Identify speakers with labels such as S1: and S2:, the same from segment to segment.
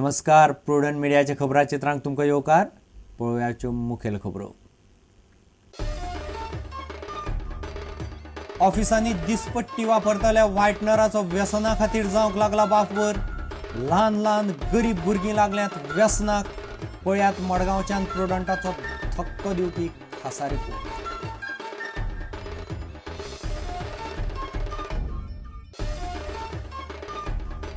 S1: नमस्कार, प्रुडंट मिडियाच्या खबराचित्रांक तुमकां येवकार. पळोवयाच्यो मुखेल खबरो. ऑफिसांनी दिसपट्टी वापरतल्या व्हायटनराचो व्यसना खातीर जावंक लागला वापर. ल्हान ल्हान गरीब भुरगीं लागल्यात व्यसनाक. पळयात मडगांवच्यान प्रुडंटाचो धक्को दिवपी खासा रिपोर्ट.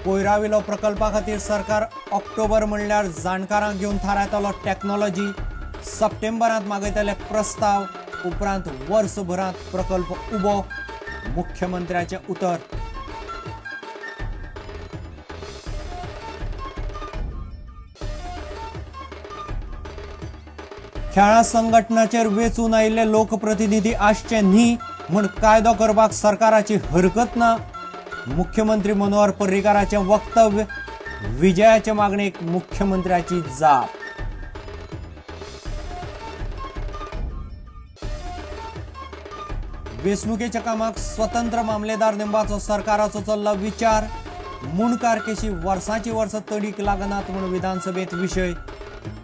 S1: कोयरावेलो प्रकल्पा खातीर सरकार ऑक्टोबर म्हणल्यार जाणकारांक घेवन थारायतलो टॅक्नॉलॉजी. सप्टेंबरांत मागयतले प्रस्ताव, उपरांत वर्सभरांत प्रकल्प उबो, मुख्यमंत्र्याचें उतर. खेळां संघटनाचेर वेंचून आयिल्ले लोकप्रतिनिधी आसचे न्ही म्हूण कायदो करपाक सरकाराची हरकत ना, मुख्यमंत्री मनोहर पर्रीकाराचें वक्तव्य. विजयाचे मागणेक मुख्यमंत्र्याची जाप. वेंचणुकेच्या कामाक स्वतंत्र मामलेदार नेमपाचो सरकाराचो चल्ला विचार. मुणकार केशी वर्सांची वर्सां तडीक लागनात म्हूण विधानसभेंत विशय.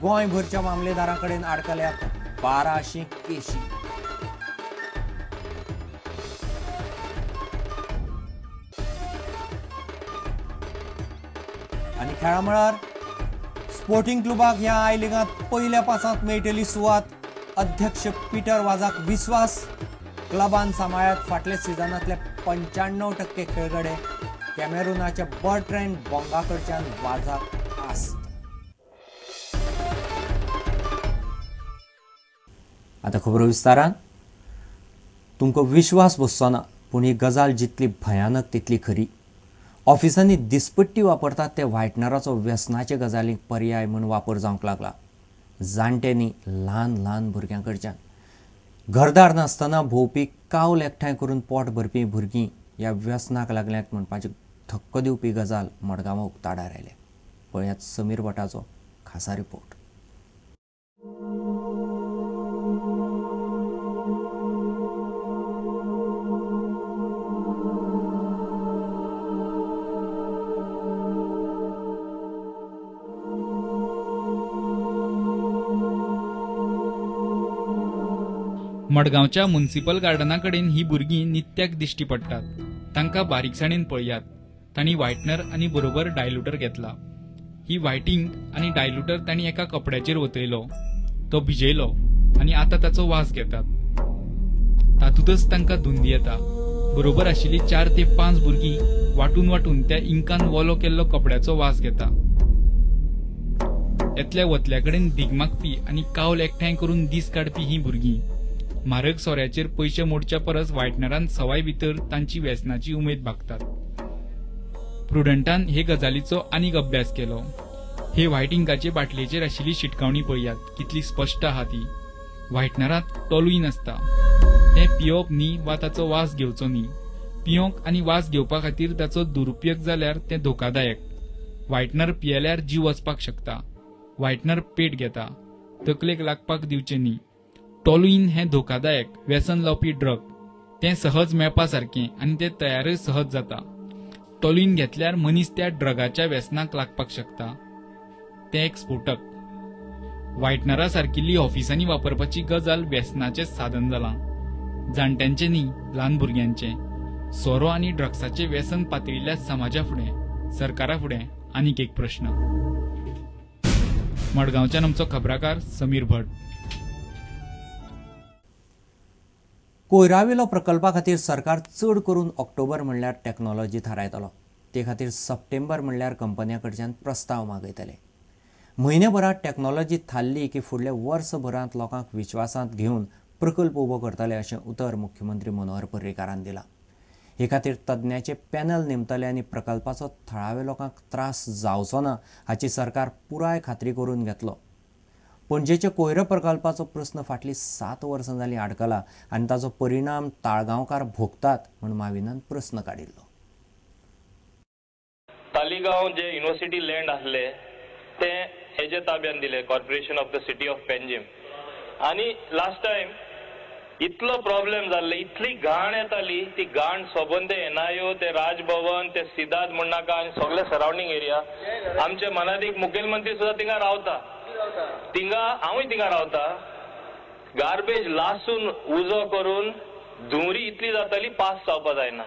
S1: गोंयभरच्या मामलेदारां कडेन आडकल्यात 1200 केशी. आनी खेळा मळार स्पोर्टिंग क्लबाक ह्या I लिगांत पयल्या पांचांत मेळटली सुवात. अध्यक्ष पिटर वाजाक विस्वास. क्लबान सांबाळ्यात फाटल्या सिजनांतले 95% खेळगडे. कॅमेरुनाच्या बर्ट्रेंड बोंगा कडच्यान वाजाक आस्त. आतां खबरो विस्तारान. तुमकां विश्वास बसचो ना, पूण ही गजाल जितली भयानक तितली खरी. ऑफिसांनी दिसपट्टी वापरतात ते व्हायटनराचो व्यसनाचे गजालींक पर्याय म्हूण वापर जावंक लागला. जाणट्यांनी ल्हान ल्हान भुरग्यां कडच्यान घरदार नासतना भोंवपी कावल एकठांय करून पोट भरपी भुरगीं ह्या व्यसनाक लागल्यात म्हणपाची धक्को दिवपी गजाल मडगांवां उक्ताडार आयल्या. पळयात समीर भटाचो खासा रिपोर्ट.
S2: मडगांवच्या मुन्सिपल गार्डना कडेन ही भुरगीं नित्याक दिश्टी पडटात. तांकां बारीकसाणेन पळयात. तांणी व्हायटनर आनी बरोबर डायल्युटर घेतला. ही व्हायटींग आनी डायल्युटर तांणी एका कपड्याचेर ओतयलो, तो भिजयलो आनी आतां ताचो वास घेतात. तातूंतच तांकां धुंदी येता. बरोबर आशिल्ली 4 ते 5 भुरगीं वांटून वांटून त्या इंकान वोलो केल्लो कपड्याचो वास घेता. येतल्या वतल्या कडेन भीक मागपी आनी कावल एकठांय करून दीस काडपी हीं भुरगीं म्हारग सोऱ्याचेर पयशे मोडच्या परस व्हायटनरान सवाय भितर तांची व्यसनाची उमेद भागतात. प्रुडंटान हे गजालीचो आनीक अभ्यास केलो. हे व्हायट इंकाचे बाटलेचेर आशिल्ली शिटकावणी पळयात, कितली स्पश्ट आहा ती. व्हायटनरांत टोलूय नासता. तें पियोवप न्ही वा ताचो वास घेवचो न्ही. पियोंक आनी वास घेवपा खातीर ताचो दुरुपयोग जाल्यार तें धोकादायक. व्हायटनर पियेल्यार जीव वचपाक शकता. व्हायटनर पेट घेता, तकलेक लागपाक दिवचें न्ही. टॉलुईन हें धोकादायक व्यसन लावपी ड्रग. तें सहज मेळपा सारकें आनी तें तयारय सहज जाता. टॉलुईन घेतल्यार मनीस त्या ड्रगाच्या व्यसनाक लागपाक शकता. तें एक स्फोटक. व्हायटनरा सारकिल्ली ऑफिसांनी वापरपाची गजाल व्यसनाचें साधन जालां. जाणट्यांचें न्ही, ल्हान भुरग्यांचें. सोरो आनी ड्रग्साचें व्यसन पातळिल्ल्या समाजा फुडें, सरकारा फुडें आनीक एक प्रश्न. मडगांवच्यान आमचो खबराकार समीर भट.
S1: कोयरावेलो प्रकल्पा खातीर सरकार चड करून ऑक्टोबर म्हणल्यार टॅक्नॉलॉजी थारायतलो. ते खातीर सप्टेंबर म्हणल्यार कंपन्यां कडच्यान प्रस्ताव मागयतले. म्हयनेभरांत टॅक्नॉलॉजी थारली की फुडल्या वर्सभरांत लोकांक विश्वासांत घेवन प्रकल्प उबो करतले अशें उतर मुख्यमंत्री मनोहर पर्रीकारान दिलां. हे खातीर तज्ञाचें पॅनल नेमतले आनी प्रकल्पाचो थळाव्या लोकांक त्रास जावचो ना हाची सरकार पुराय खात्री करून घेतलो. पणजेच्या कोयर प्रकल्पाचो प्रस्न फाटलीं 7 वर्सां जालीं आडकला आनी ताचो परिणाम ताळगांवकार भोगतात म्हूण माविनान प्रस्न काडिल्लो.
S3: तालिगांव जे युनिव्हर्सिटी लँड आसले ते हेजे ताब्यान दिले, corporation of the city of Panjim. आनी लास्ट टायम इतलो प्रॉब्लेम जाल्ले, इतली घाण येताली, ती घाण सबंद एनआयओ ते राजभवन ते सिदाद म्हणनाका आनी सगळे सरावंडींग एरिया. आमचे मनादीक मुखेलमंत्री सुद्दां थिंगा रावता, थिंगा हांवूय थिंगा रावता. गार्बेज लासून उजो करून धुंवरी इतली जाताली पास जावपा जायना.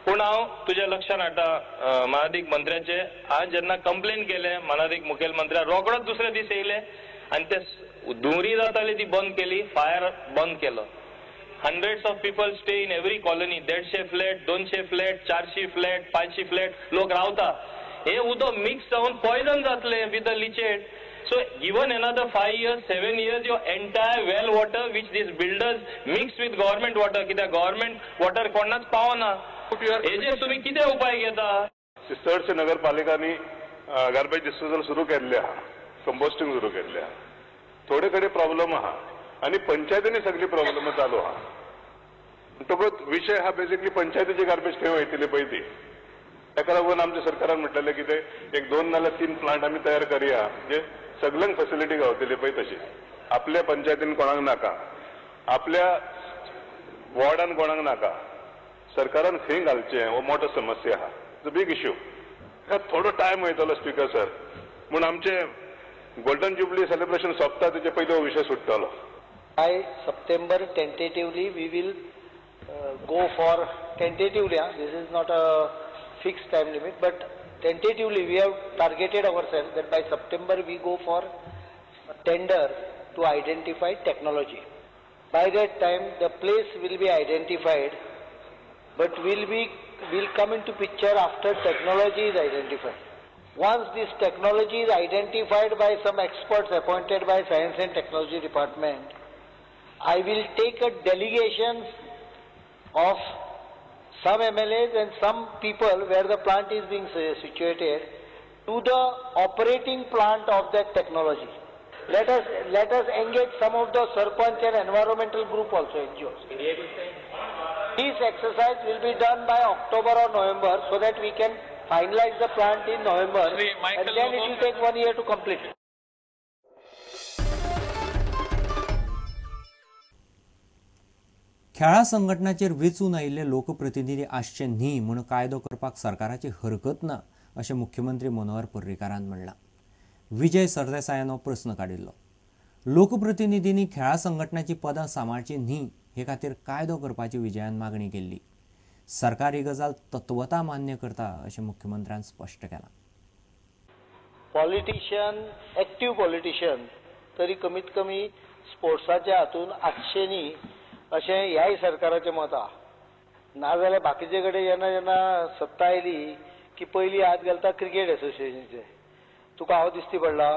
S3: पूण हांव तुज्या लक्षान हाडटा मानादीक मंत्र्याचे, हांवें जेन्ना कंप्लेन केलें मानादीक मुखेलमंत्र्या, रोखडोच दुसरे दीस येयले आनी ते धुंवरी जाताली ती बंद केली, फायर बंद केलो. Hundreds of people stay in every colony, 150 flat, 200 flat, 400 flat, 500 flat लोक रावता. हे उदक मिक्स जावन पॉयजन जातले with the leachate. So given another 5 years, 7 years, your entire well water which these builders mix with government water, कित्याक government water कोणाच पावना, हेजेर तुमी कितें उपाय घेता?
S4: चडशे नगरपालिकांनी गार्बेज डिस्पोजल सुरू केल्ले आहा, कंपोस्टिंग सुरू केल्ले आहा. थोडे कडेन प्रॉब्लम आहा आनी पंचायतींनी सगळी प्रॉब्लम चालू आहा. म्हणटकूच विशय हा बेसिकली पंचायतीची गार्बेज खंय वयतली पळय ती. ताका लागून आमच्या सरकारान म्हटलेलें कितें एक 2 नाल्यार 3 प्लांट आमी तयार करया, जे सगळ्यांक फेसिलिटी गावतली पळय तशी. आपल्या पंचायतीन कोणाक नाका, आपल्या वॉर्डान कोणाक नाका, सरकारान खंय घालचें हो मोठो समस्या आहा. It's a big issue. थोडो टायम वयतलो स्पीकर सर, म्हूण आमचें गोल्डन जुबली सेलिब्रेशन सोंपता तेचे पयलीं हो विशय सुट्टलो.
S5: By September tentatively we will go for tentatively, this is not a fixed time limit, but tentatively we have targeted ourselves that by September we go for a tender to identify technology. By that time the place will be identified, but will come into picture after technology is identified. Once this technology is identified by some experts appointed by Science and Technology Department, I will take a delegation of some MLAs and some people where the plant is being situated to the operating plant of that technology. Let us engage some of the sarpanch and environmental group also, NGOs. This exercise will be done by October or November so that we can finalize the plant in November, and then it will take 1 year to complete.
S1: खेळां संघटनाचेर वेंचून आयिल्ले लोकप्रतिनिधी आसचे न्ही म्हूण कायदो करपाक सरकाराची हरकत ना अशें मुख्यमंत्री मनोहर पर्रीकारान म्हणलां. विजय सरदेसायान हो प्रस्न काडिल्लो. लोकप्रतिनिधींनी खेळां संघटनाची पदां सांबाळची न्ही हे खातीर कायदो करपाची विजयान मागणी केल्ली. सरकार ही गजाल तत्वता मान्य करता अशें मुख्यमंत्र्यान स्पश्ट केलां.
S5: पॉलिटिशियन, एक्टीव पॉलिटिशियन तरी कमीत कमी स्पोर्ट्साच्या हातून आसचे न्ही अशें ह्याय सरकाराचें मत आहा. नाजाल्यार बाकीचे कडेन जेन्ना जेन्ना सत्ता आयली की पयली हात घालता क्रिकेट एसोसिएशनचे. तुका हांव दिश्टी पडला?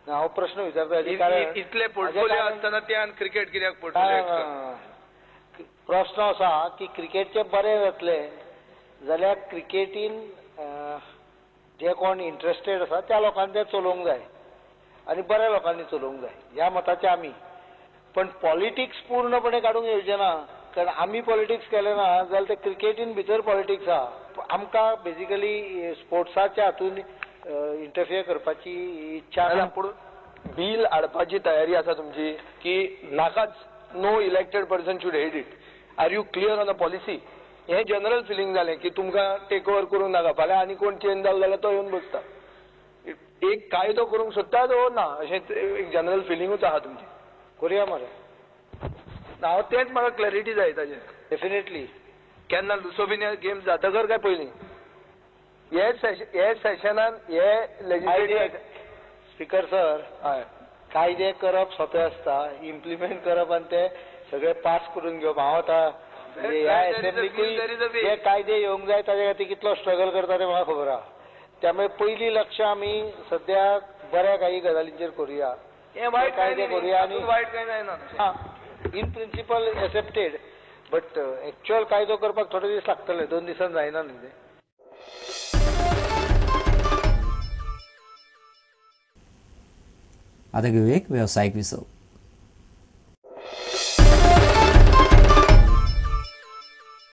S5: हांव प्रश्न विचारता.
S6: इतले पोर्टफोलिओ आसतना ते क्रिकेट कित्याक पोर्टफोलिओ?
S5: प्रश्न आसा की क्रिकेटचें बरें जातलें जाल्यार क्रिकेटीन जे कोण इंट्रस्टेड आसा त्या लोकांनी तें चलोवंक जाय आनी बऱ्या लोकांनी चलोवंक जाय ह्या मताचे आमी. पण पॉलिटिक्स पूर्णपणे काडूंक येवचें ना, कारण आमी पॉलिटिक्स केलें ना जाल्यार ते क्रिकेटीन भितर पॉलिटिक्स आहा. आमकां बेजिकली स्पोर्ट्साच्या हातून इंटरफियर करपाची इच्छा ना.
S6: पूण बील हाडपाची तयारी आसा तुमची की नाकाच, no elected person should head it? Are you clear on the policy? हें जनरल फिलींग जालें की तुमकां टेक ओवर करूंक नाका, फाल्यां आनी कोण चेंज जालो जाल्यार तो येवन बसता. एक कायदो करूंक सोदता तो ना, अशें एक जनरल फिलिंगूच आहा तुमची.
S5: करुया मरे,
S6: हांव तेंच म्हाका क्लॅरिटी जाय ताजेर.
S5: डेफिनेटली.
S6: केन्ना लुसोफिनिया गेम्स जातकर काय पयलीं हे सेशनान हे लेजिस्लेटिव्ह?
S5: स्पीकर सर,
S6: हय,
S5: कायदे करप सोंपें आसता, इम्प्लिमेंट करप आनी ते सगळे पास करून घेवप. हांव आतां ह्या एसेंब्लीकूय जे कायदे येवंक जाय ताजे खातीर कितलो स्ट्रगल करता तें म्हाका खबर आहा. त्यामुळे पयलीं लक्ष आमी सद्याक बऱ्या काही गजालींचेर करुया, कायदे करुया आनी
S6: वायट कांय जायना.
S5: In principle accepted, but actual कायदो करपाक थोडे दीस लागतले, 2 दिसान जायना न्ही तें.
S1: आतां घेवया एक वेवसायीक विसव.